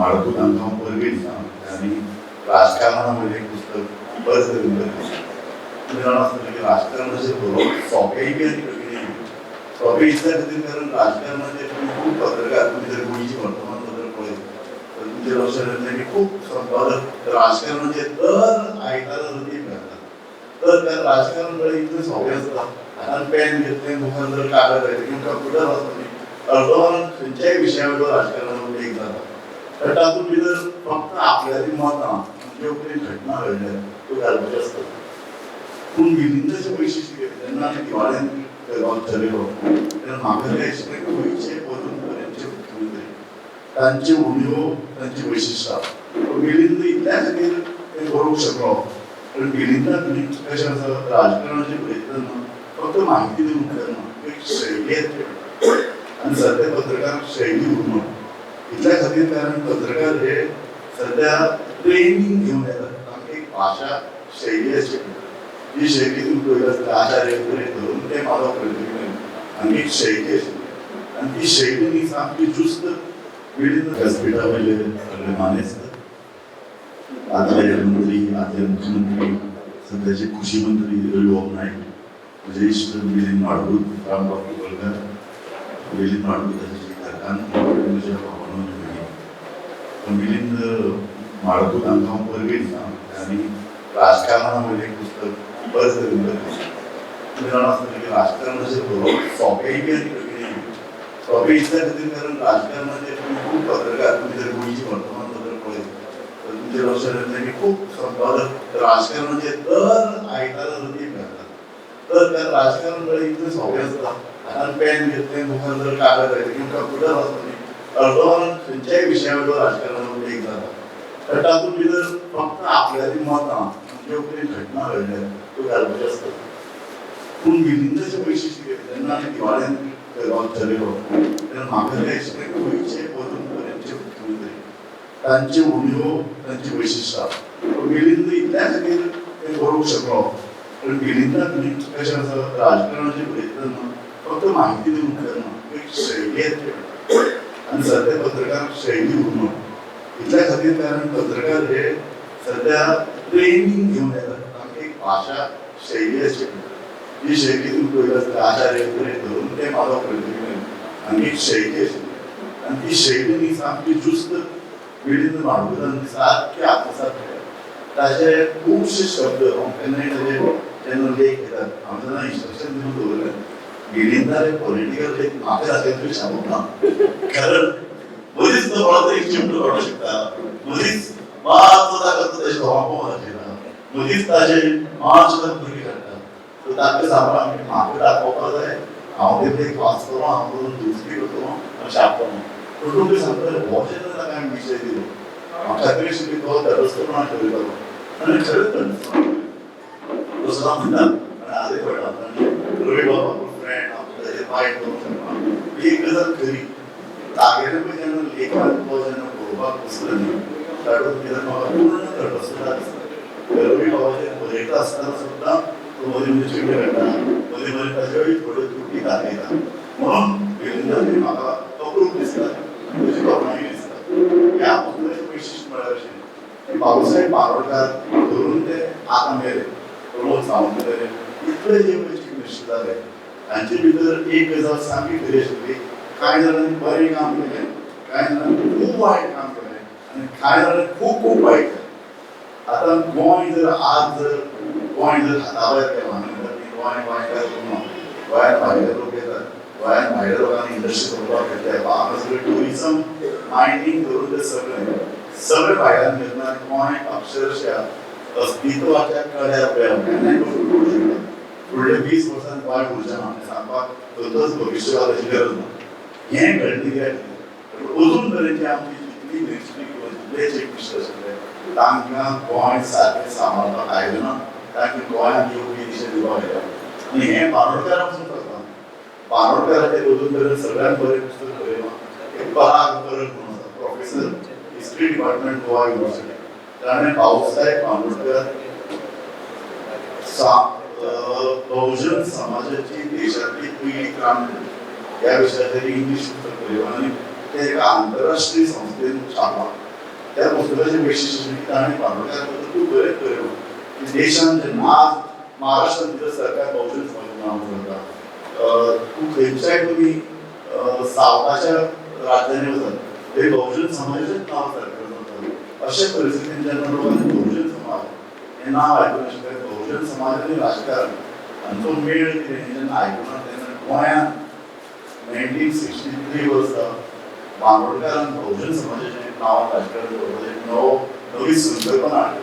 माडगूत हांकां हांव परबीं दिता आनी राजकारणा वयलें एक पुस्तक बरें तरेन बरयलां. तुमी जाणा आसतलें की राजकारणाचेर बरोवप सोंपेंय बी आनी कठीणय बी. सोंपें इतल्या खातीर कारण राजकारणाचेर तुमी खूब पत्रकार, तुमी जर गोंयची वर्तमानपत्रां पळयत तर तुमच्या लक्षांत येतलें की खूब संपादक राजकारणाचेर दर आयतारा रतीब घालतात. तर त्या राजकारण म्हळ्यार इतलें सोंपें आसता. हातान पेन घेतलें, मुखार जर कागद आयलें किंवा कंप्युटर आसता न्ही, अर्द वरान खंयच्याय विशया वयलो राजकारणाचो लेख जाता. तर तातूंत भितर फक्त आपल्यालीं मतां, ज्यो कितें घटना घडल्या त्यो घालपाच्यो आसतात. पूण मिलिंदाचें वैशिश्ट कितें, जेन्ना आमी दिवाळेन बेळगांव चलयलो तेन्ना म्हाका तें दिसलें गोंयचे अजून पर्यंतचे मुख्यमंत्री तांचे उणीवो, तांची वैशिश्टां. मिलिंद इतल्या खातीर तें बरोवंक शकलो कारण मिलिंदाक न्ही कशें आसा, राजकारणाचेर बरयतना फक्त म्हायती दिवंक उपकारना, एक शैली येतली. आनी सद्या पत्रकारांक शैली उरना इतल्या खातीर कारण पत्रकार हे सद्या ट्रेनींग घेवन येतात. तांकां एक भाशा शैली आसची पडटा. जी शैली तुमी पळयली आसतली, आचार्य धरून ते माधव प्रदीप हांणी एक शैली आशिल्ली आनी ती शैली न्ही सामकी जुस्त मिलिंद. व्यासपीठा वयले सगळे मानेस्त, आदले मंत्री, आदले मुख्यमंत्री, सध्याचे कृषी मंत्री रवी नायक, म्हजे इश्ट मिलिंद माडगूत, रामबाब पिपळकर, मिलिंद माडगूताची घरकान्न, म्हज्या भावानो आनी भयणी. मिलिंद माडगूत हांकां हांव परबीं दिता आनी राजकारणा वयलें एक पुस्तक बरें तरेन बरयलां. तुमी जाणा आसतलें की राजकारणाचेर बरोवप सोंपेंय बी आनी कठीणय बी. सोंपें इतल्या खातीर कारण राजकारणाचेर तुमी खूब पत्रकार, तुमी जर गोंयची वर्तमानपत्रां पळयत तर तुमच्या लक्षांत येतलें की खूब संपादक राजकारणाचेर दर आयतारा रतीब घालतात. तर त्या राजकारण म्हळ्यार इतलें सोंपें आसता. हातान पेन घेतलें, मुखार जर कागद आयलें किंवा कंप्युटर आसता न्ही, अर्द वरान खंयच्याय विशया वयलो राजकारणाचो लेख जाता. तर तातूंत भितर फक्त आपल्यालीं मतां, ज्यो कितें घटना घडल्या त्यो घालपाच्यो आसतात. पूण मिलिंदाचें वैशिश्ट कितें, जेन्ना आमी दिवाळेन बेळगांव चलयलो तेन्ना म्हाका तें दिसलें गोंयचे अजून पर्यंतचे मुख्यमंत्री तांचे उणीवो, तांची वैशिश्टां. मिलिंद इतल्या खातीर तें बरोवंक शकलो कारण मिलिंदाक न्ही कशें आसा, राजकारणाचेर बरयतना फक्त म्हायती दिवंक उपकारना, एक शैली येतली. आनी सद्या पत्रकारांक शैली उरना इतल्या खातीर कारण पत्रकार हे सद्या ट्रेनींग घेवन येतात. तांकां एक भाशा शैली आसची पडटा. जी शैली तुमी पळयली आसतली, आचार्य धरून ते माधव प्रदीप हांणी एक शैली आशिल्ली आनी ती शैली न्ही सामकी जुस्त मिलिंद माडगूतान सारकी आत्मसात केल्या. ताजे खुबशे शब्द हांव केन्नाय ताजे जेन्ना लेख येतात, हांव तेन्ना इन्स्ट्रक्शन दिवन दवरलें, मिलिंदाले पॉलिटिकल लेख म्हाका दाखयत तुवें सांगूंक ना, कारण मदींच तो कोणा तरी चिमटो काडूंक शकता, मदींच मातसो ताका ताजे धोंपो दाखयता, मदींच ताजे मातशें ताका भुरगीं काडटा. सो ताका सांगलां आमी, म्हाका दाखोवपा जाय, हांव ते लेख वाचतलो, हांव करून दुरुस्ती करतलो आनी छापतलो. पूण तुमकां सांगता, हो जेन्ना ताका हांवें विशय दिलो, म्हाका खात्री आशिल्ली तो तटस्थपणान करयतलो आनी खरेंच तटस्थपणान तो सदां म्हणटा आनी आजय कळटा. रवी बाबा फ्रेंड, हांव ताजेर वायट करूंक शकना. एक गजाल खरी, तागेलें पळय जेन्ना लेखान तो जेन्ना बरोवपाक बसलो न्ही, तातूंत भितर म्हाका पूर्ण तटस्थता दिसता. रवी बाबाचेर बरयता आसतना सुद्दां तो मदीं मदीं चिमटे काडटा, मदीं मदीं ताज्योय थोड्यो त्रुटी दाखयता. म्हणून मिलिंदाचेर म्हाका अप्रूप दिसता, ताची तोखणाय दिसता. ह्या पुस्तकाचें वैशिश्ट म्हळ्यार अशें की बाबूसाहेब बारोडकार धरून ते आतां मेरेन, प्रमोद सावंत मेरेन इतले जे पळय चीफ मिनिस्टर जाले, तांचे भितर एक गजाल सामकी खरी आशिल्ली, कांय जाणांनी बरें काम केलें, कांय जाणांनी खूब वायट काम केलें आनी कांय जाणांनी खूब खूब वायट केलें. आतां गोंय जर आज जर गोंय जर हाता भायर गेलां, आमी म्हणटात की गोंय गोंयकार करूं, गोंयांत भायले लोक येतात, गोंयांत भायल्या लोकांनी इंडस्ट्री करपाक घेतल्या, हांगा सगळें ट्युरिजम मायनींग धरून ते सगळें सगळें भायल्यान घेतना गोंय अक्षरशः अस्तित्वाच्या कड्यार उबें. केन्नाय करूं शकता, फुडल्या 20 वर्सांत गोंय उरचें ना हें सांगपाक खंयचोच भविश्यवादाची गरज ना. हें घडलें कित्याक? अजून मेरेन आमची जितली मिनिस्ट्री किंवा जितले चीफ मिनिस्टर आशिल्ले तांकां गोंय सारकें सांबाळपाक आयलें ना, तांकां गोंयांत योग्य दिशा दिवपाक आयलें. आनी हें बांदोडकारा पसून करता. बांदोडकाराचें अजून मेरेन सगळ्यांत बरें पुस्तक बरयलां एक पराग परब म्हणून आसा, professor, history department, Goa University. ताणें भाऊसाहेब बांदोडकर सा बहुजन समाजाची देशातली पहिली क्रांती ह्या विशयाचेर इंग्लीश पुस्तक बरयलां आनी तें एका आंतरराष्ट्रीय संस्थेन छापलां. त्या पुस्तकाचें वैशिश्ट की ताणें बांदोडकार बद्दल खूब बरें बरयलां की देशान जेन्ना आज महाराष्ट्रान भितर सरकार बहुजन समाजाचें नांव चलता, तूं खंयच्याय तुमी सावथाच्या राज्यांनी वचत थंय बहुजन समाजाचेंच नांव सरकार चलता. अशे परिस्थितीन जेन्ना लोकांनी बहुजन समाज हें नांव आयकून आशिल्लें, बहुजन समाज आनी राजकारण हांचो मेळ कितें हें जेन्ना आयकुना तेन्ना गोंयांत 1963 वर्सा बांदोडकारान बहुजन समाजाचें नांव राजकारण दवरपाचें नवी संकल्पना हाडली.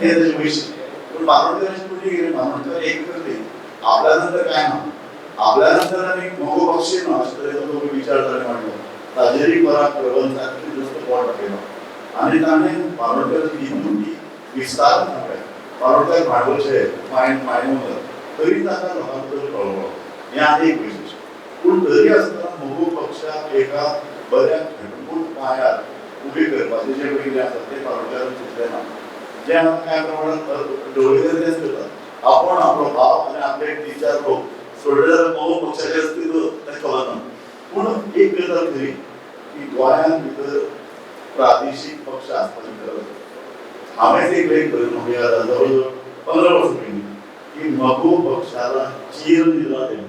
तें ताचें वैशिश्ट. पूण बांदोडकाराची फुडली कितें, बांदोडकार एक करली आपल्या नंतर काय ना, आपल्या नंतर आनी मगो पक्षी ना अशे तरेचो तो विचार ताणें मांडलो. ताजेरय पराग प्रबंधाक जस्तो बोट दाखयलो आनी ताणें बांदोडकाराची ही मुठी विस्तारान सांगलें. बांदोडकार भांडवलचे मायनोर तरी ताका लोकां भितर कळवळो, हें आनी एक वैशिश्ट. पूण तरी आसतना मगो पक्षाक एका बऱ्या घटमूट पांयार उबे करपाचें जें पळय कितें आसा तें बांदोडकारान चिंतलें ना. जें आतां कांय प्रमाणांत ढवळीकर तेंच करतात, आपण आपलो भाव आनी आपले तीन चार लोक सोडले जाल्यार मगो पक्षाचें अस्तित्व तांकां खबर ना. पूण एक गजाल खरी की गोंयांत भितर प्रादेशीक पक्ष आसपाची गरज आसा. हांवेंच एक लेख बरयलो म्हाका याद आसा, जवळ जवळ 15 वर्सां पयलीं, की मगो पक्षाला चीर दिला तें.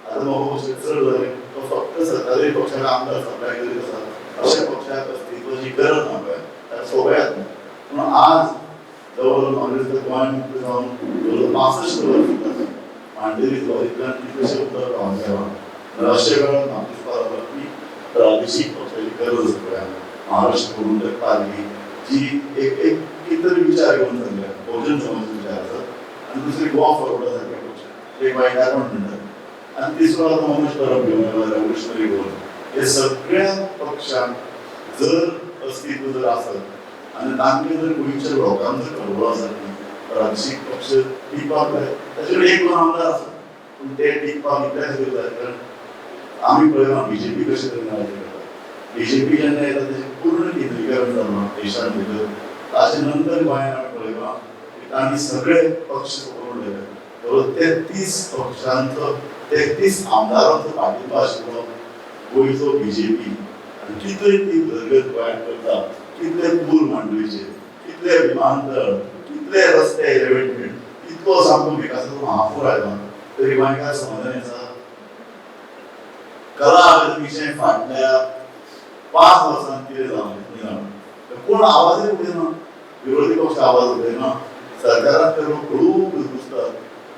आतां मगो पक्ष चड जाले, तो फक्त सत्ताधारी पक्षाक आमदार सप्लाय करीत आसा, अशा पक्षाक अस्तित्वाची गरज ना गोंयांत, ताका सोबयात ना. पूण आज जवळ जवळ म्हाका दिसता गोंय मुक्त जावन जवळ 65 वर्सां जालीं, मांडवी इतल्यान कितलेशे उदक व्हांवत गेलां. अशे वेळार म्हाका दिसपाक लागलो की प्रादेशीक पक्षाची गरज आसा गोंयांत. महाराष्ट्र गोमंतक पार्टी जी एक एक कितें तरी विचार घेवन चल्ल्या, बहुजन समाजाचो विचार आसा, आनी दुसरी गोवा फॉरवर्डा सारके पक्ष, एक वायट म्हणटात, आनी तिसरो आतां मनोज परब घेवन आयला, रेव्होल्युशनरी गोवा. हे सगळ्या पक्षांक जर अस्तित्व जर आसत आनी तांकां जर गोंयच्या लोकांक जर खबर आसा की प्रादेशीक पक्ष टिकपाक जाय, ताचे कडेन एक दोन आमदार आसात, पूण ते टिकपाक इतल्या खातीर जाय कारण आमी पळयलां बीजेपी कशे तरेन राज्य करता. बीजेपी जेन्ना येता तेजें पूर्ण केंद्रीकरण जालां देशान भितर. ताचे नंतर गोंयांत आमी पळयलां की तांणी सगळे पक्ष सोडून उडयले. बरोबर 33 पक्षांचो 33 आमदारांचो पाठिंबो आशिल्लो गोंयचो बीजेपी आनी कितले ती उदरगत गोंयांत करता, कितले पूल मांडवीचे, कितले विमानतळ, कितले रस्ते एलिवेटेड, इतलो सामको विकासाचो महापूर आयला तरी गोंयकार समाधानी आसा. कला अकादमीचें फाटल्या 5 वर्सांत कितें जालां जाणा, कोण आवाजय उडयना, विरोधी पक्ष आवाज उडयना, सरकारान ते लोक हळू घुसतात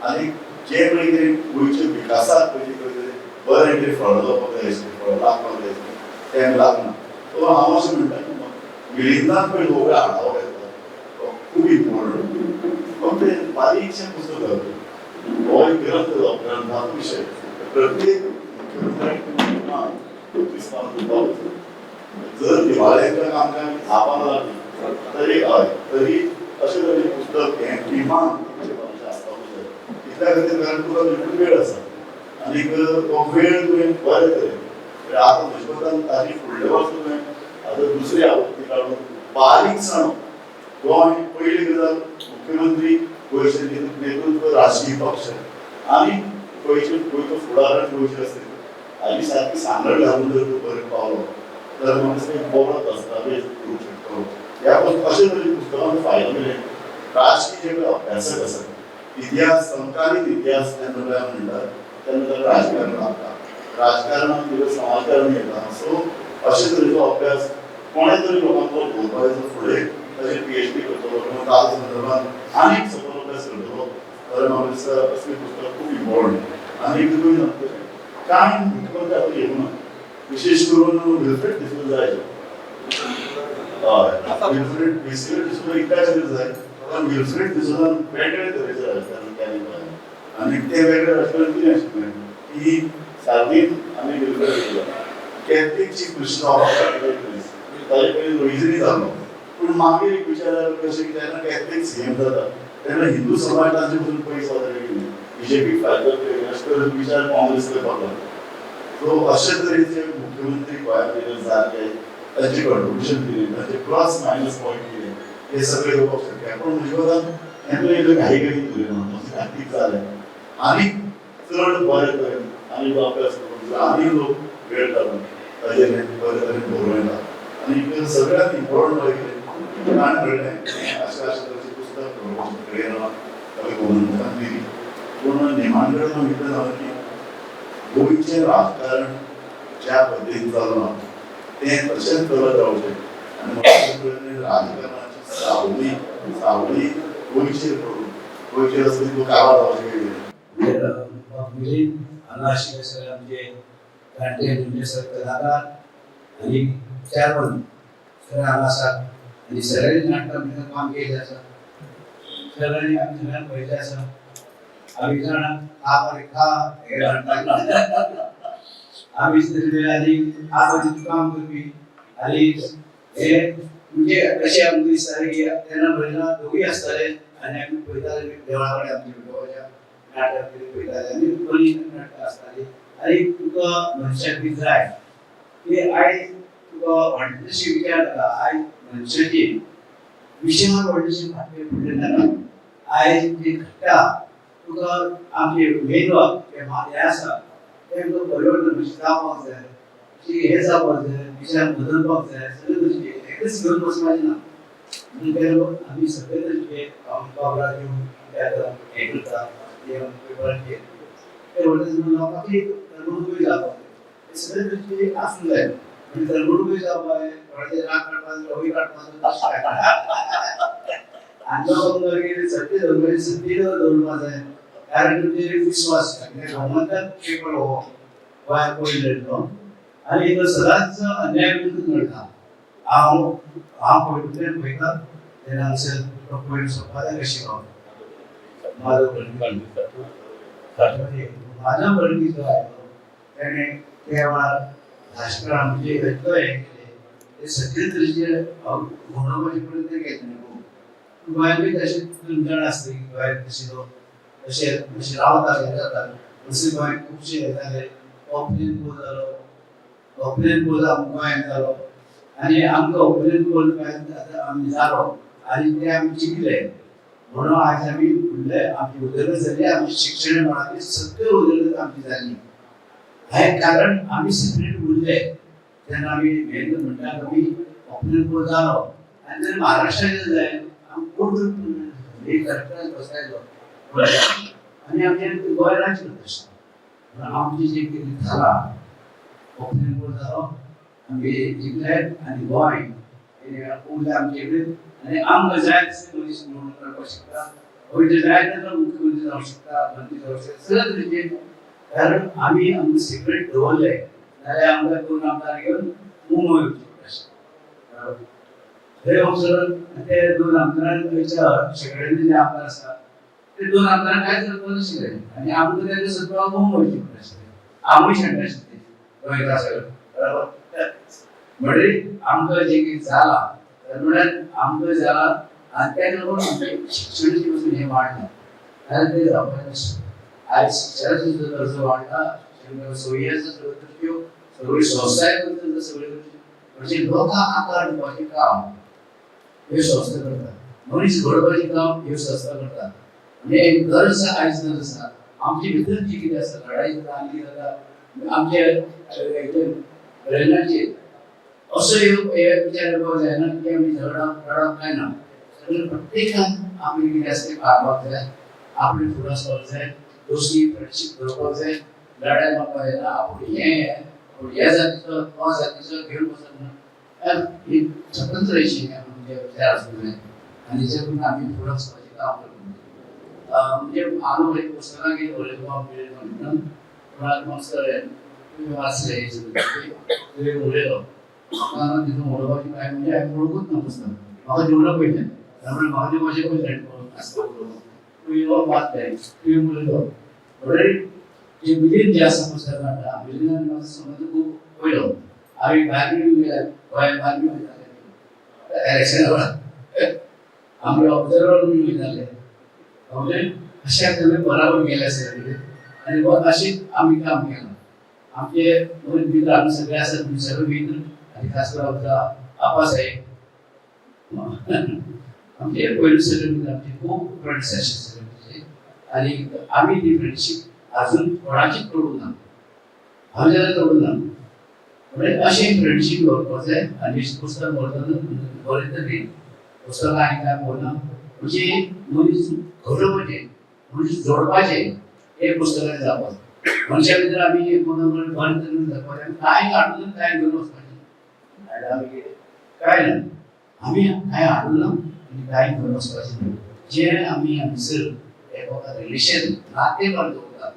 आनी जें पळय कितें गोंयच्या विकासाक पळय कितें बरें कितें फळ जावपाक जाय आशिल्लें, फळ लागपाक जाय आशिल्लें, तें लागना. सो हांव अशें म्हणटा की मिलिंदान पळय हो आढावो घेतला तो खूब इम्पॉर्टंट. फक्त बारीकशें पुस्तक जाता, हो एक ग्रंथ जावप, ग्रंथाचो विशय प्रत्येक मुख्यमंत्र्याक जर दिवाळेच्या आमकां थापां लागली तरी हय तरी अशें तरेचें पुस्तक हें किमान 350 आसपाकूच जाय. इतल्या खातीर कारण तुका तुजे वेळ आसा आनीक तो वेळ तुवें बरे तरेन म्हणजे आतां म्हज्या मतान ताजी फुडले वर्स तुवें आतां दुसरी आवृत्ती काडून बारीकसाण गोंय पयली गजाल मुख्यमंत्री गोंयचें नेतृत्व राजकीय पक्ष आनी गोंयचे गोंयचो फुडार आनी गोंयचें अस्तित्व हाजी सारकी सांगड घालून जर तूं बरें पावलो जाल्यार म्हाका दिसता एक बरो दस्तावेज करूंक शकतलो. ह्या अशे तरेच्या पुस्तकांचो फायदो कितें, राजकीय जे अभ्यासक आसात, इतिहास समकालीन इतिहास जेन्ना म्हणटात तेन्ना ताका राजकारण लागता, राजकारणान भितर समाजकारण येता. सो अशे तरेचो अभ्यास कोणे तरी लोकांक दवरपाचो फुडें ताचेर PhD करतलो किंवा ताच्या संदर्भात आनीक सखोल अभ्यास करतलो जाल्यार म्हाका दिसता असलीं पुस्तकां खूब इम्पॉर्टंट. आनी एक तुवें कांय मुख्यमंत्री आतां येवना, विशेष करून विल्फ्रेड डिसोजा जाय. हय, विल्फ्रेड डिसोजा इतल्या खातीर जाय कारण विल्फ्रेड डिसोजान वेगळे तरेचें राजकारण केलें गोंयांत आनी तें वेगळें राजकारण कितें आशिल्लें की सार्दीन आनी Wilfred D'Souza Catholic chief minister जावपाक ताजे पयलीं लुईझिनी जालो. पूण मागीर एक विचार जालो कशें की जेन्ना कॅथलीक सीएम जाता तेन्ना हिंदू समाज तांचे पसून पयस वता कितें, बीजेपीक फायदो अशें तरेचो विचार काँग्रेस करपाक लागलो. सो अशे तरेचे मुख्यमंत्री गोंयांत भितर जाल्ले, तांचे कॉन्ट्रिब्युशन कितें, तांचे प्लस मायनस पॉयंट कितें, हे सगळे येवपाक शकता. पूण म्हज्या मतान हें इल्लें घाई घाई उलयना, ताकतीक जालें आनी चड बरे तरेन आनी अभ्यास करून आनी लोक वेळ काडून ताजेर बरे तरेन बरोवं येता. आनी सगळ्यांत इम्पॉर्टंट कितें ताणें म्हणलें अशें अशें तरेचें पुस्तक कडेन ताका गोमंतकान दिली. पूण निमाणे कडेन हांव इतलें जालें की गोंयचें राजकारण ज्या पद्दतीन चल्लां तें तशेंच चलत रावचें आनी म्हाका राजकारणाची सावली सावली गोंयचेर पडून गोंयचेर आसली तो काबार जावचें कितें. मिलिंद हांगा आशिल्ले सगळे आमचे जाणटे म्हणजे सगळे कलाकार आनी चेअरमन सगळे हांगा आसात आनी सगळ्यांनी नाटकां भितर काम केल्लें आसा. सगळ्यांनी आमी सगळ्यांक पळयल्लें आसा. आमी जाणा खा मरे खा हे म्हणटा आमी आनी आनी काम करपी आनी हे म्हणजे अशें आमकां दिसतालें की तेन्ना पळयतना दोगूय आसताले आनी आमी पळयताले देवळा कडेन आमच्या विठोबाच्या नाटक कितें पळयताले आनी बरीं नाटकां आसतालीं. आनी तुका मनशाक बी जाय की आयज तुका व्हडलेशे विचार जाता. आयज मनशाची विशाल व्हडलेशे फाटले फुडले नाका. आयज जे घडटा तुका आमचे मेंदवाक हें आसा तें तुका परिवर्तन कशें जावपाक जाय, हे जावपाक जाय, विचार बदलपाक जाय, सगळे तरेचे एकच घेवन बसपाचें ना. म्हणून ते आमी सगळे तरेचे खबरां घेवन ते आतां हें करता ते पेपराचेर ते व्हडले लोकांक एक करमणुकूय जावपाक जाय. ते सगळे तरेचे आसूंक जाय. म्हणजे करमणुकूय जावपाक जाय, कोणाचे राग काडपाक जाय, होय काडपाक जाय, आनी लोकांक सत्य धरपाचें सत्य दवरपाक जाय. कारण तुमचेर विस्वास कित्याक गोमंतक पेपर हो गोंयांत पयलो लढलो आनी तो सदांच अन्याय विरुद्ध लढला. हांव हांव पयलींतल्यान पळयता तेन्ना हांगसर तो पयर सोंपता कशी हांव माधव कर्णिक माधव कर्णिक जो आयलो तेणें त्या वेळार राजकारण म्हणजे इतलो हें केलें ते सगळे तरेचे घोणोवपाचे पर्यंत केलें तेणें खूब. गोंयांतूय तशें जाण आसली की गोंयांत तशें लोक तशें अशें रावताले हें जातालें. तशें गोंयांत खुबशे हें जाले. ओपिनियन पोल जालो, ओपिनियन पोल गोंयांत जालो आनी आमकां ओपिनियन पोल गोंयांत आतां आमी जालो आनी ते आमी जिखले म्हणून आयज आमी फुडले आमची उदरगत जाली. आमची शिक्षण मळाची सगळी उदरगत आमची जाली. हें कारण आमी सेपरेट उरले तेन्ना आमी हें म्हणटा आमी ओपिनियन पोल जालो. आनी जर महाराष्ट्राचें जाय आमी कोण एक करेक्टर बसायलो आनी आमचें गोंय राज्य करता. म्हणून आमचें जें कितें थारां ओपिनियन पोल जालो, आमी जिखले आनी गोंय उरलें आमचे कडेन आनी आमकां जाय तसले मनीस निवडून काडपाक शकता. गोंयचे जाय तसलो मुख्यमंत्री जावंक शकता, मंत्री जावंक शकता, सगळे तरेचे. कारण आमी आमकां सेपरेट दवरले जाल्यार आमकां दोन आमदार घेवन मुंबय वचचें पडटा. थंय वचून ते दोन आमदारांच्या सगळ्यांनी जे आमदार आसा ते दोन आमदारांक कांयच करपाक नाशिल्लें आनी आमकां तेंका सोदपाक मुंबय वचचें पडटाशिल्लें. आमूय शेणटा आशिल्ले गोंयकार सगळे बरोबर. म्हणटकीर आमकां जें कितें जालां म्हणल्यार आमकां जालां आनी तेका लागून आमचें शिक्षणाचें पसून हें वाडलां. जाल्यार तें जावपाचें नाशिल्लें. आयज शिक्षणाचो सुद्दां दर्जो वाडला, शिक्षणाच्यो सोयी आसा सगळ्यो तरेच्यो, सगळ्यो संस्थाय करता सगळ्यो तरेच्यो. म्हणजे लोकांक आकार दिवपाचें काम ह्यो संस्था करता, मनीस घडोवपाचें काम ह्यो संस्था करता. म्हणजे एक गरज आसा, आयज गरज आसा. आमचे भितर जी कितें आसा लढाई जाता आनी कितें जाता आमचे ब्रेनाचेर असो एक विचार करपाक जायना की आमी झगडप रडप काय ना. सगळें प्रत्येकान आपलें कितें आसा तें काडपाक जाय, आपणें फुडें वचपाक जाय, दोस्ती फ्रेंडशीप दवरपाक जाय, लढाई मारपाक जायना. आपूण हें आपूण ह्या जातीचो तो जातीचो घेवन वचप ना. ही स्वतंत्र अशी आमचे विचार आसूंक जाय आनी जे करून आमी फुडें वचपाचें काम करपाक जाय. म्हणजे हांव एक पुस्तकां कितें उलयता म्हणून कोणाक मातसो तुमी वाचलें तुवें उलयलो म्हाका तितून उलोवपाची काय म्हणजे हांवें वळखूच ना पुस्तक म्हाका दिवना पयलें त्यामुळे म्हाका दिवपाचें पयलें आसता तूं यो वाचलें तुवें उलयलो. म्हणटकीर जे मिलीन जे आसा पुस्तक हाडटा मिलीनान म्हाजो संबंद खूब पयलो. आमी भायर गेले गोंयांत भायर बी वयताले इलेक्शना वेळार आमगे ऑब्जर्वर बी वयताले. म्हणजे अशें तुमी बराबर गेले सगळे आनी अशें आमी काम केलां. आमचे मित्र आमी सगळे आसात, तुमी सगळे मित्र आनी खास करून आमचो आपा साहेब आमचे पयलू सगळे मित्र आमचे खूब फ्रेंड्स आशिल्ले सगळे. आनी आमी ती फ्रेंडशीप अजून कोणाचीच तोडूंक ना, हांव जाल्यार तोडूंक ना. म्हणजे अशें फ्रेंडशीप दवरपाक जाय. आनी पुस्तक बरयतना बरयतली पुस्तकां आनी काय पळोवना, म्हणजे मनीस घडोवपाचें, मनीस जोडपाचें हे पुस्तकाचें जावपाक जाय. मनशा भितर आमी एक बरें तरेन जगपाचें, कांय हाडून कांय घेवन वचपाचें. आमी कितें काय ना, आमी कांय हाडून ना आनी कांय घेवन वचपाचें न्हय. जें आमी हांगसर एकामेका रिलेशन नातें बरें दवरतात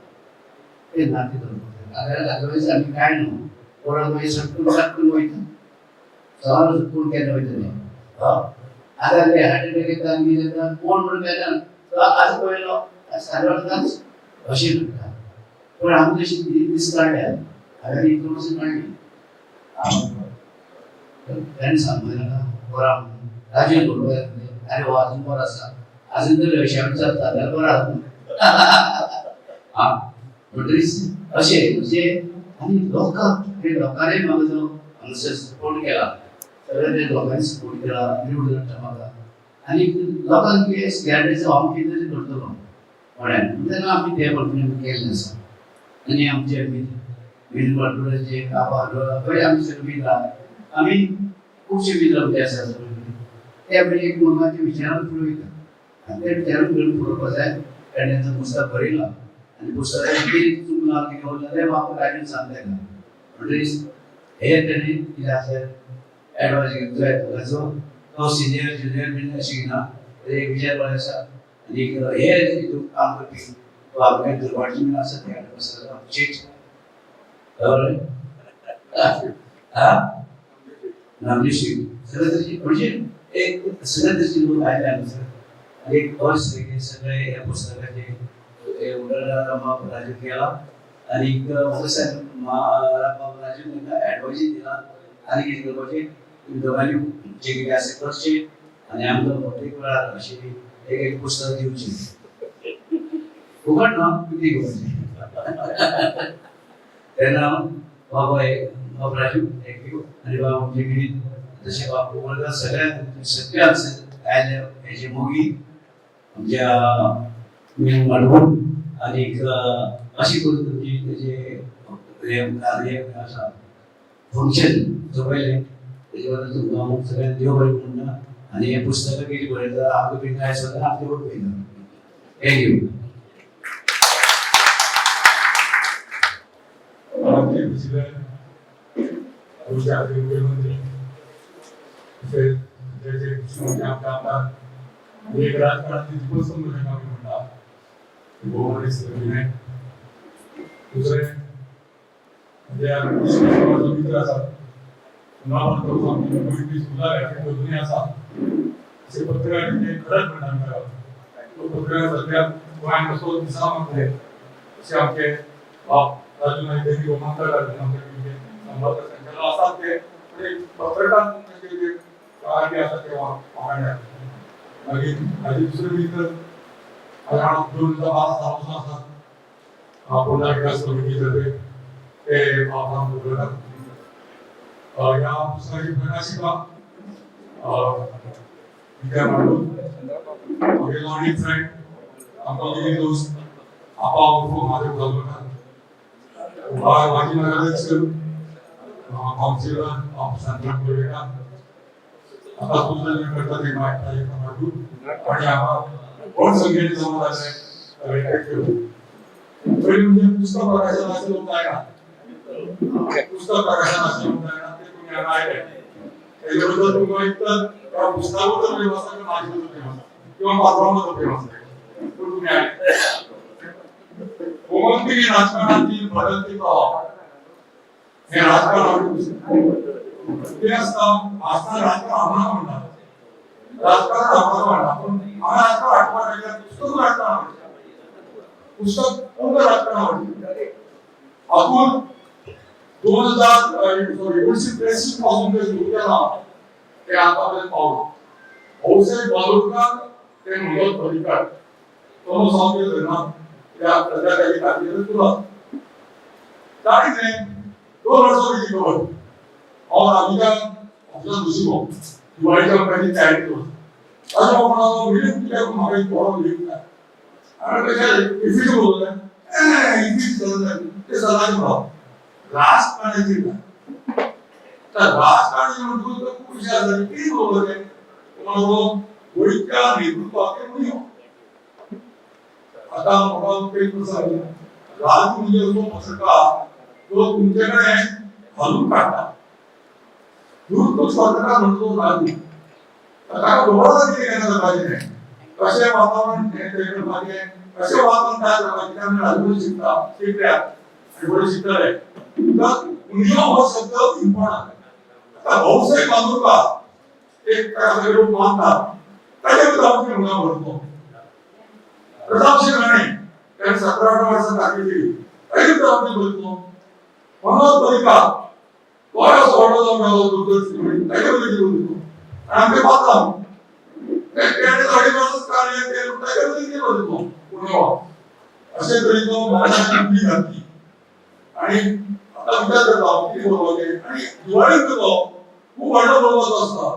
तें नातें दवरपाक जाय. अदरवायज आमी कांय न्हू, कोणाक मागीर सटकून सटकून वयता, सवाल कोण केन्ना वयतलें. आतां ते हार्ट अटॅक येता आनी कितें जाता, कोण म्हणून केन्ना तो आज पळयलो आज सांजवेळाच अशें म्हणटा. पूण आमी तशी दीस काडल्या, हांवें इतलो काडली. ताणें सांगलें नाका बरो म्हणून राजू बरोबर, आरे हो आजून बरो आसा, आजून जर अशें चलता जाल्यार बरो आसा. आं, म्हणटकीच अशें म्हणजे आनी लोकांक, लोकांनी म्हाका जो हांगासर सपोर्ट केला, सगळ्या त्या लोकांनी सपोर्ट केला, निवडून हाडटा म्हाका. आनी लोकांक कितें गॅरंटीचो हांव कितें तरी करतलो म्हळ्यार तेन्ना आमी ते प्रमाणे केल्लें आसा. आनी आमचे मीन वाटोळ्याचे कापा बरे आमचे सगळे मित्र, आमी खुबशे मित्र आमचे आसा सगळे, ते आमी एक मनाच्या विचारान फुडें वयता आनी ते विचारान फुडें पळोवपाक जाय. ताणें तें पुस्तक बरयलां आनी पुस्तकाचें कितें चुकलां कितें उरलां तें म्हाका राजून सांगलें ना. म्हणटकीच हे ताणें कितें आसा एडवायस घेवंक जाय ताचो, तो सिनियर ज्युनियर बीन अशें ना, एक विचार बरो आसा. आनी हे हितून काम करपी तो आमगे दुर्वाडची बीन आसा ते चीट बरोबर हा नामली शीट सगळे तरेचे, म्हणजे एक सगळे तरेचे लोक आयले हांगासर. आनी एक फर्स्ट सगळे ह्या पुस्तकाचे रामबाब राजू केला आनी रामबाब राजू तांकां एडवायजय दिला आनी कितें करपाचें, तुमी दोगांनी जें कितें आसा करचें आनी आमकां प्रत्येक वेळार अशें एक एक पुस्तक दिवचें, फुकट ना कितें घेवपाचें. तेन्ना बाबा बाब राजू thank you. आनी बाबा आमचे विनीत, तशें बाब गोवर्धन, सगळ्यांक सगळे हांगसर आयले हेजे मोगी आमच्या मेन माडगूळ. आनीक अशें करून तुमची तेजे हे आसा फंक्शन जमयलें तेजे बद्दल तुमकां हांव सगळ्यांक देव बरें म्हणटा. आनी हें पुस्तकां कितें बरयता आमकां बी काय आसता आमचें करून पळयता. Thank you. मंत्री प्रेसिडेंट, गोंयचे मुख्यमंत्री, तशेंच जे कृषी आमचे आमदार, एक राजकारणाची दीपस्तंभ ताका आमी म्हणटा भोवमानेस्त विनय, दुसरें म्हणजे कृषी मित्र आसात आमची अजुनूय आसा, अशे पत्रकार ते खरंच म्हणटा आमी ताका तो पत्रकार सद्या गोंयांत कसो दिसना म्हाका अशे आमचे बाब राजू नायक दैनिक गोमंतक संपादक संचालक आसात ते पत्रकार तांचे जे कार्य आसा ते वांगडा. मागीर हाजे दुसरे मित्र 2012 सालापासून आसात पोंडा विकास समिती तर्फे ते बाब उलयतात. ह्या पुस्तकाची प्रकाशिका विद्या मांडू, मागीर लॉनी फ्रेंड आमकां कितें दोस्त आपा उर्फ महादेव गावकर, माजी नगराध्यक्ष कावन्सिलर शांतराम गोवेकार, आता तुझं करता ते मांडू आणि हांगा व्हड संख्येने जमा जाले सगळे. पयलीं म्हणजे पुस्तक प्रकाशनाचे लोक जायना, पुस्तक प्रकाशनाचे लोक जायना, ते तुमी हांगा आयले तेजे बद्दल तुमकां एक तर त्या पुस्तका बद्दल प्रेम आसा किंवा म्हाजे बद्दल प्रेम आसा किंवा पात्रांव बद्दल प्रेम आसा, पूण तुमी आयले. गोमंतकी राजकारणातील बदलते प्रवाह हे राजकारण ते आसता भासना राजकारण आव्हानां म्हणटात, राजकारण आव्हानां म्हणटा, पूण हांगा राजकारण हाडपाक लागल्यार पुस्तक राजकारण आवडटा, पुस्तक पूर्ण राजकारण आवडटा. हातूंत 2000 सॉरी 1983 पासून ते सुरू केलां ते आतां पर्यंत पावलां. भाऊसाहेब बालोडकर ते मनोज पर्रीकार तो सावंत धरना त्या सध्या ताची खातीर तुला ताणी न्हय 2 वर्सां पयलीं खबर हांव राजूच्या ऑफिसांत बशिल्लो, दिवाळीच्या ताची तयारी करून ताच्या बाबा विलीप कित्याक म्हाका एक बरो विलीप जाय. हांवें कशें इफ्फीचें उलयलें, इफ्फी ते सदांच म्हणप राजकारणाची तर राजकारणी म्हणतो तर खूप विषय आसा. कितें बरोबर तें कोण गोंयच्या नेतृत्वाचें उणीव. आता म्हाका एक सांगता, राजू म्हणजे असो पत्रकार जो तुमचे कडेन घालून काडटा. दूर पत्रकार म्हणतो राजू, ताका खबर आसा कितें केन्ना करपाचें तें, कशें वातावरण हें तें करपाचें, कशें वातावरण तयार करपाचें. कित्याक आमी राजू शिकता, शिकल्यात आनी बरें शिकतले. तर उणीव हो शब्द इम्पॉर्टंट. आता भाऊसाहेब बांदोडकर एक ताका लोक मानतात, ताच्या बद्दल हांव कितें म्हणूंक आवडटलो. प्रतापसिंह राणे, त्याने 17-18 वर्सां कामगिरी केली, ताचे बद्दल हांव कितें बरयतलो. मनोहर पर्रीकार, तोय असो व्हडलो जावन गेलो दूरदर्शन, ताचे बद्दल कितें बरयतलो. आनी आमचे पात्रांव त्याने 2.5 वर्सां कार्य केलें, ताचे बद्दल कितें बरयतलो. उणीव अशे तरेचो मनाची उडी घातली. आणि आता विचार करता कितें बरोवपाचें. आनी दिवाळीक तो खूब व्हडलो बरोवपाचो आसता,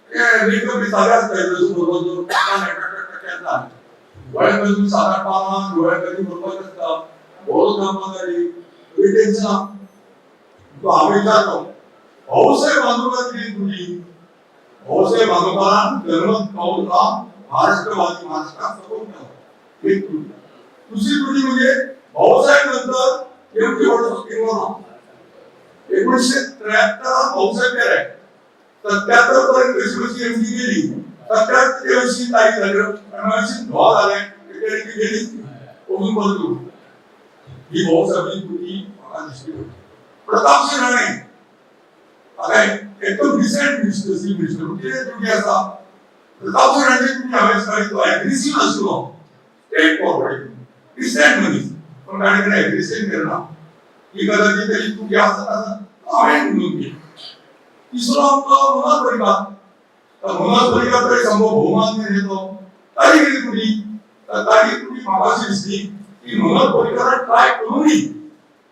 ते मेकअप बी सादे आसता, जसो बरोवपाचो दिवाळीक तुमी 7-8 पानां दिवाळी कधी बरोवपाचें आसता, बरोच करपाक जाय, टेन्शन ना. तो हांव विचारतो, भाऊसाहेब बांदोडकर कितें तुजी? भाऊसाहेब बांदोडकरान जनमत कौलला महाराष्ट्रवादी महाराष्ट्रात सपोर्ट केलो, एक त्रुटी. दुसरी त्रुटी म्हणजे भाऊसाहेब नंतर एवढी व्हडलो केलो ना. 1973 भाऊसाहेब गेले, 77 पर्यंत कशी कशी एमटी गेली, 77 तारीख झाली आणि धोवा झाले, गेली अजून बदलू. ही भाऊसाहेबांची त्रुटी म्हाका दिश्टी पडली. प्रतापसिंह राणे आता एकदम रिसेंट मिनिस्टर, चीफ मिनिस्टर, कितें त्रुटी आसा प्रतापसिंह राणे त्रुटी हांवें सांगली, तो एग्रेसीव नाशिल्लो, स्ट्रेट फॉरवर्ड डिसेंट मनीस, पण ताणें कडेन एग्रेसीव केलें ना. ही कदाचित ताची त्रुटी आसत आसत हांवें म्हणून केली. तिसरो आमचो मनोहर पर्रीकार. तर मनोहर पर्रीकार तरी सामको भोवमान नेतो, ताची कितें त्रुटी? तर ताची त्रुटी म्हाका अशी दिसली की मनोहर पर्रीकारान ट्राय करूनय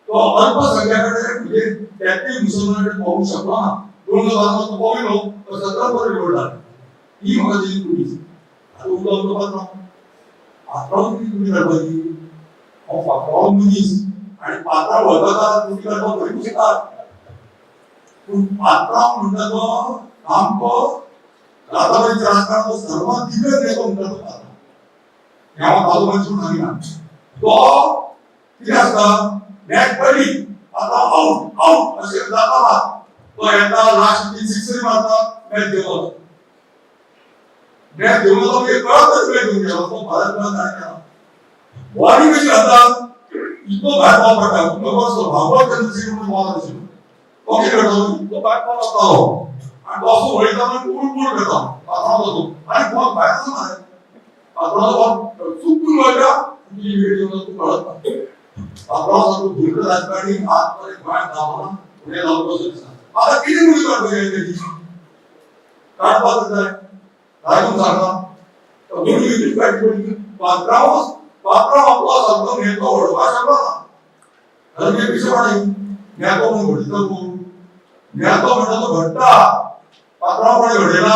तो अल्पसंख्याकडे म्हणजे त्यातले मुसलमानाकडे पाहू शकलो ना. 2012 तो पाविलो, तो 17 पर्यंत निवडला. ही म्हाका ताची त्रुटी दिसली. आतां उरलो आमचो पात्रांव. पात्रांव कितें त्रुटी काडपाची? हांव पात्रांव मनीस आनी पात्रांव वता त्रुटी काडपाक खंय कुस्तार. पूण पात्रांव म्हणटा तो सामको आतापर्यंत राजकारणाचो सर्वात दिग्गज नेतो म्हणटा तो पात्रांव. हें हांव ताजो मनीस म्हणून सांगिना. तो कितें आसता, मॅच पडली आता आउट आउट अशें जाता ना, तो येता, लास्ट 3 सिक्सरी मारता, मॅच घेवन वता. मॅच घेवन वता म्हणजे कळतच मॅच घेवन गेलो तो भारत ताणें केला. बॉलिंग कशी घालता, इतलो भायर बॉल पडटा. तुमकां कसो भागवत चंद्रशेखर म्हणून बॉलर आशिल्लो, तो कितें करतालो, इतलो भायर बॉल वतालो आनी तो असो वळयता, पुल पुल करता पात्रांव जातो आनी बॉल भायर आसना रे, पात्रांवचो बॉल चुकून वळटा, तुजी विकेट घेवन तूं कळत ना. पात्रांव सारको धूर्त राजकारणी आजपर्यंत गोंयांत जावना, फुडें जावचो असो दिसना. आतां कितें मुली काडपाची तेजी, काडपाक जाय राजून सांगला मुली कितें काडची पडली. पात्रांव पात्रांव आपलो सारको नेतो घडोवपाक शकलो ना. कारण पिशेपणां नेतो म्हणून घडयता तूं, नेतो म्हणटा तो घडटा, पात्रांव कोणें घडयला?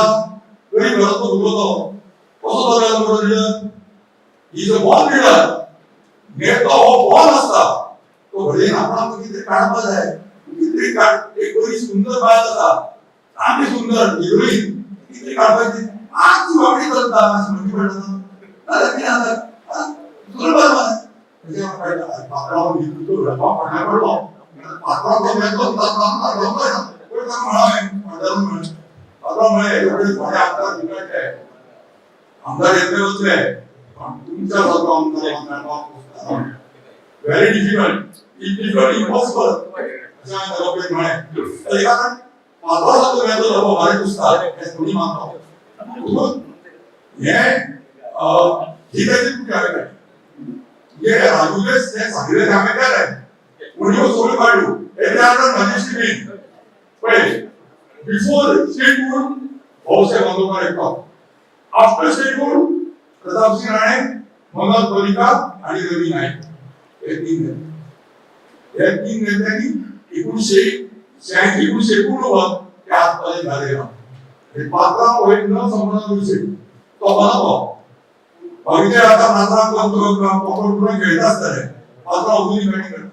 गरीब घरांतलो भुरगो तो कसो जालो मोठो leader? Is a born leader. नेतो हो बॉर्न आसता, तो घडयना. पण आमकां कितें काडपा जाय, कितें काड. एक बरी सुंदर बायल आसा, सामकी सुंदर हिरोईन, कितें काडपाची, आज ती बाबडी चलता अशें म्हणची पडटा नाजाल्यार कितें जाता, दुसरो बायल मार पात्रांव नेतृत्व घडपाक पडल्या पडलो. पात्रांव तो नेतो कोण म्हळां म्हणलें, पात्रांव म्हळें हेजे फुडें थोडे आमदार बिगडले, आमदार येतले वतले, पण तुमच्या सारको आमदार मेळपाक व्हेरी डिफिकल्ट, डिफिकल्ट इम्पॉसिबल अशें हांवें ताका पळयत म्हळें. ताचें कारण पात्रांव सारको नेतो जावपाक भारी कुस्तार हें कोणी मानता. म्हणून हें ही ताची त्रुटी हांवें काडली. म्हणजे राजूले ते सांगिल्लें तें हांवें केलें, उणीव सगळ्यो काडल्यो. हेच्या आड म्हजी स्टिमीन पळय, बिफोर स्टेटहूड भाऊसाहेब बांदोडकर एकटो, आफ्टर स्टेटहूड प्रतापसिंह राणे, मनोहर पर्रीकार आणि रवी नाईक, हे तीन नेते. हे तीन नेत्यांनी 1986, 1989 त्या आसपास झाले ना. पात्रांव हो एक न संपणारो विषय, तो बनतो. बाकीचे आता पात्रांव पकडून खेळता आसतले, पात्रांव अजूनही बॅटिंग करता.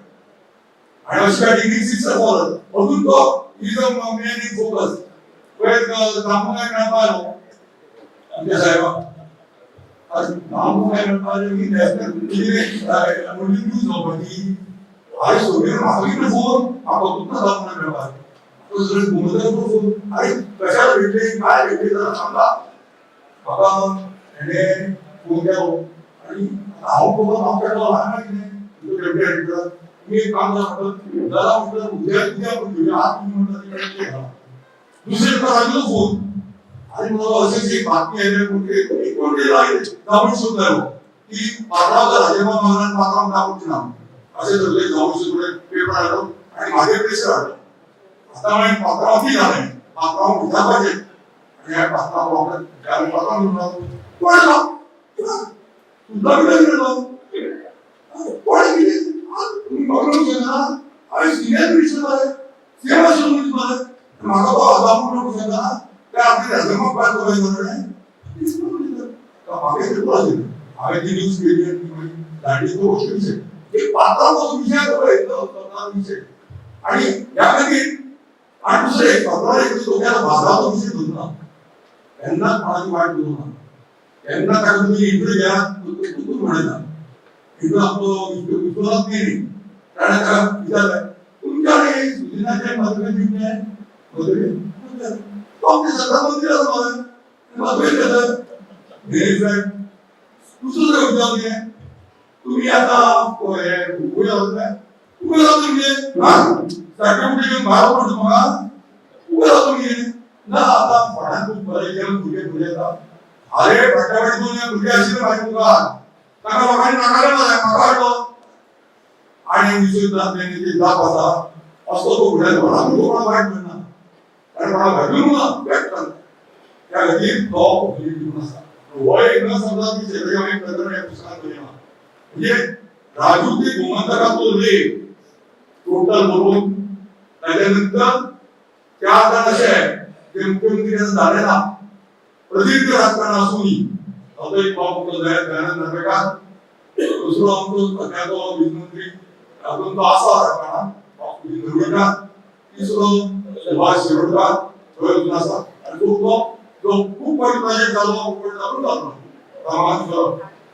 आणि अशी काय डिग्री सिक्स अजून तो is a man in focus. पयर दामू नायक मेळपा आयलो आमच्या साहेबा. दामू नायक मेळपा आयलो की नॅशनल कितें न्यूज जावपाची. अरे सोडून म्हाका कितें फोन, म्हाका तुमकां दामू नायक मेळपा आयलो फोन. अरे कशाला भेटले, काय भेटले जरा सांगा म्हाका. हेणे फोन केलो आणि हांव पळोवन हांव केलो हांवें कितें डेप्युटी एडिटर, तुम्ही एक काम करा म्हटलं, दादा म्हटलं, उद्या उद्या आपण घेऊया, आज तुम्ही म्हणता. दुसरे तुका राजूचो फोन आणि मला अशीच एक बातमी आली, कोणते कोणते लागले जाऊन शोधलो की पात्रावचा राजीनामा मागला आणि पात्राव दाखवची ना, असे सगळे जाऊन थोडे पेपर आलो आणि माझे प्रेशर आलं. आता मागीर पात्राव ती जालें, पात्राव विचारपाचें आणि ह्या पात्राव पात्राव घेवन कोण तुझा कितें गेलो, कोण कितें तुम्ही बघून शकना. हांवें सिनियर मिनिस्टर मरे, सीएम आशिल्लो मनीस मरे, म्हाका तो दाखोवंक नको शकना. ते आपली राजीनामा पास करपाचें म्हाका कितें आशिल्लें. हांवें ती न्यूज केली आनी धाडली. तो विशय एक पात्राव कसो विशय तो विशय आणि ह्या खातीर. आणि दुसरें पात्राव एक तो भागाचो विशय धरना, केन्नाच कोणाची वायट करूं ना. केन्ना ताका तुमी इंटरव्यू घ्या, तूं म्हणना इंटरव्यू आपलो विश्वास नाही. कारण ताका विचारलें तुमच्या न्ही सुदिनाचे मदत दिवचें मदत, तो आमचे सरकार मंत्री आसा मरे, मदत घेता. व्हेरी दुसरं जर विचारलें तुम्ही आता उभे रावतले, उभे रावता म्हणजे सारखे कुठे घेऊन भायर पडतो म्हाका उभे रावता म्हणजे ना. आता फोंड्यान खूब बरे जेवण भुरगे भुरगे येता. अरे फाटल्या दोन भुरगे आशिल्ले म्हाज्या मुखार, ताका लोकांनी नाकाले मरे, म्हाका हाडलो. आणि विश्वनाथ ती जाप आसा असो तो फुडें कोणाक कोणा वायट म्हणना, कारण कोणाक घडून ना वायट. त्या खातीर तो दिवन आसा हो एक न समजा की शेतकरी हांवें प्रकरण ह्या पुस्तकांत बरयलां. म्हणजे राजू ते गोमंतकाचो लेख टोटल बरोवन ताच्या नंतर चार जाण अशे जे मुख्यमंत्री आतां जाले ना, प्रदीर्घ राजकारण आसूनय. ताचो एक बाब आमचो दयानंद नार्वेकार, दुसरो आमचो सद्याचो वीज मंत्री, अजून तो आसा राजकारणात, नुर्वेकार, तिसरो सुभाष शिरोडकार थंय अजून आसा, आनी चवथो जो खूब फावटी प्रोजेक्ट जालो पण अजून जालो रामानुज.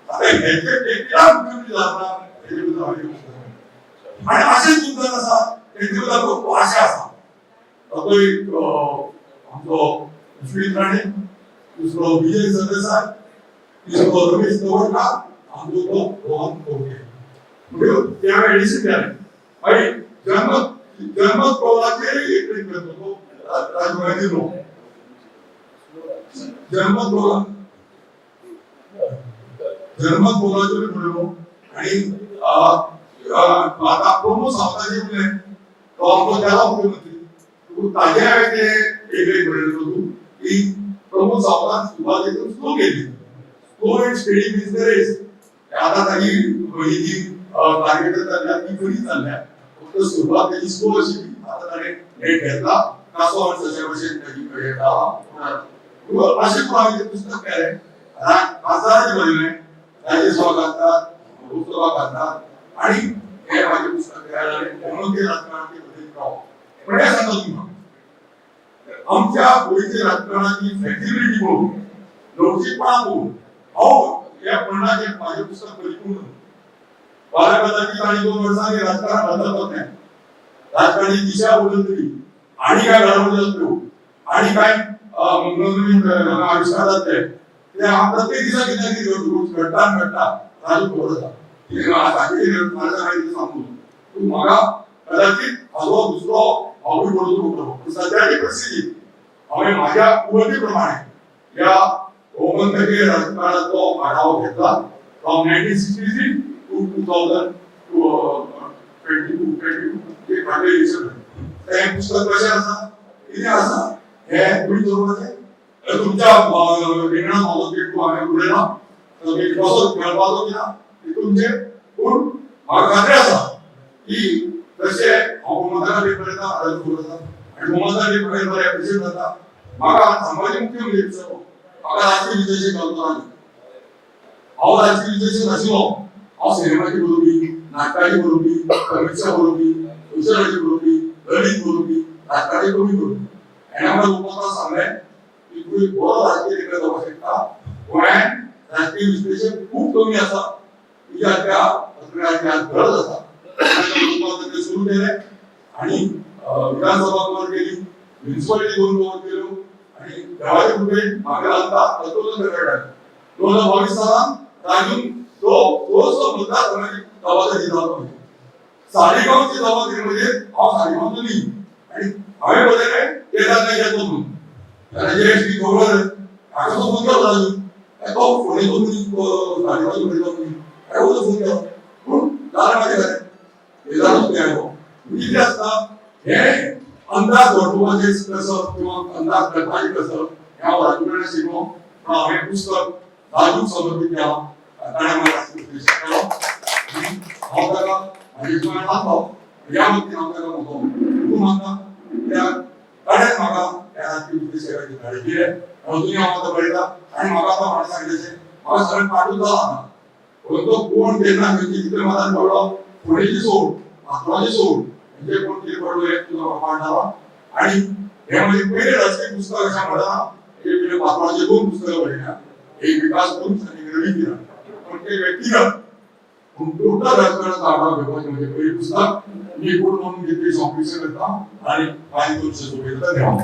आता हेचे कित्याक मुख्यमंत्री जालो ना हेचे बद्दल हांवें. आणि अशेच खूब जाण आसा तेंचे बद्दल खूब आशा आसा. ताचो एक आमचो विश्वजीत राणे, दुसरो विजय सरदेसाय, तिसरो रमेश तवडकार, आमचो तो रोहन खंवटे. म्हणजे त्या एडिशन केलें. मागीर जनमत जनमत कौलाचेर एक लेख करतो तो राजभवनाचेर दिलो. जनमत कौला जनमत कौलाचेर उलयलो. आणि आता प्रमोद सावंताचेर उलयलें, तो आमचो गेला मुख्यमंत्री. तूं ताजे हांवें ते एक लेख बरयलो तूं की प्रमोद सावंतान सुरवात एकदम स्लो केली, slow and steady wins the race. आता ताजी ही जी टार्गेट चल्ल्या ती बरी चल्ल्या, फक्त सुरवात ताजी स्लो आशिल्ली. आता ताणें नेट घेतला कासो आनी सशा भशेन ताजी अशें करून हांवें तें पुस्तक केलें. खासदाराचें बरयलें, राज्यसभा खासदार, लोकसभा खासदार, आणि हे माझे पुस्तक तयार जालें म्हणून ते राजकारणाचे बदल राव. पण हे सांगता तुमकां, आमच्या गोंयच्या राजकारणाची फ्लेक्सिबिलिटी पळोवन, लवचीकपणा पळोवन हांव ह्या प्रणाचें माझें पुस्तक परिपूर्ण. फाल्यां कदाचित आनी 2 वर्सांनी राजकारण बदलत नाही, राजकारणी दिशा बदलतली आणि काय घडामोडी जातल्यो आणि काय नवनवीन आविष्कार जातले. कित्याक हांव प्रत्येक दिसा कितें ना कितें रोज घडटा आनी घडटा ताजी खबर आसा. माझ्या कितें सांगू तूं म्हाका, कदाचित हाजो दुसरो हांवूय बरोवचो पडटलो. पूण सद्याची परिस्थिती हांवें म्हाज्या कुवती प्रमाणे ह्या गोमंतकीय राजकारणाचो आढावो घेतला from 1963 to 2022, 22 फाटलें इलेक्शन. हें पुस्तक कशें आसा, कितें आसा, हें तुमी दवरपाचें तुमच्या रिंगणात म्हाजो पेटू हांवें उलयलां, तुमी कसो खेळपाचो की ना ते तुमचें. पूण म्हाका खात्री आसा की तशें हांव गोमंतका लेख बरयता, राजू बरयता आनी गोमंतका लेख बरयता बरें एप्रिशिएट जाता. म्हाका सांगपाचें मुख्य म्हणजे म्हाका राजकीय विशेश घालतो ना. हांव राजकीय विशेश नाशिल्लो. हांव सिनेमाची बरोवपी, नाटकाची बरोवपी, समिक्षा बरोवपी, सोशलाचे बरोवपी, ललित बरोवपी, राजकारणी कमी बरोवपी. आनी आमकां लोकांक सांगलें की तूं एक बरो राजकीय लेखक जावपाक शकता. गोंयांत राजकीय विश्लेशक खूब कमी आसा, तुज्या त्या पत्रकाराची आज गरज आसा. ते सुरू केलें आणि विधानसभा कव्हर केली, म्युनिसिपालिटी दोन कव्हर केल्यो आणि देवाचे कृपेन म्हाका लागता तत्वच रेकॉर्ड आहे. 2022 सालान राजून तो तोच मतदारसंघाची जबाबदारी दिला. सालिगांवची जबाबदारी म्हणजे हांव सालिगांवचो न्ही आणि हांवें बरयलें केदार नायक येतो म्हणून. ताणें जे खबर म्हाका तो फोन केलो, राजू तो फोंडेचो मनीस, सालिगांवचो बरयलो मनीस, ताका फोन केलो पूण जालें म्हाजें खरें केदारूच न्ही आयलो. म्हणजे कितें आसता, हे अंदाज वर्तुपाचे कसब किंवा अंदाज करपाचे कसब हें हांव राजू कडेन शिकलो. पण हांव हें पुस्तक राजूक समर्पीत केलां. ताणें म्हाका राजकीय उपदेश केलो आनी हांव ताका म्हाजे प्रमाणे मानतो. ह्या वतीन हांव ताका म्हजो गुरू मानता, कित्याक ताणें म्हाका ह्या राजकीय उपदेशकाची धाडे दिले. अजूनय हांव आतां बरयता आनी म्हाका आतां म्हाका सांगलें, म्हाका सगळें पाठूच जाला आतां. परंतु कोण केन्ना खंयची कितले मतान पडलो, फोंडेची सोड, म्हापशाची सोड, म्हणजे कोण कितें पडलो हें तुजो पाठ जाला. आणि हे म्हणजे पयलें राजकीय पुस्तक अशें म्हणटा, हे पयलें पात्राचे दोन पुस्तकां बरयल्या, एक विकास पुरुष आणि एक रवी किरण. पण ते व्यक्तिगत, पूण टोटल राजकारणाचा आढावा घेवपाचें म्हणजे पयलें पुस्तक मी कोण म्हणून घेतली, कॉम्पिटिशन करता आणि मागीर तुमचे सोबत. धन्यवाद.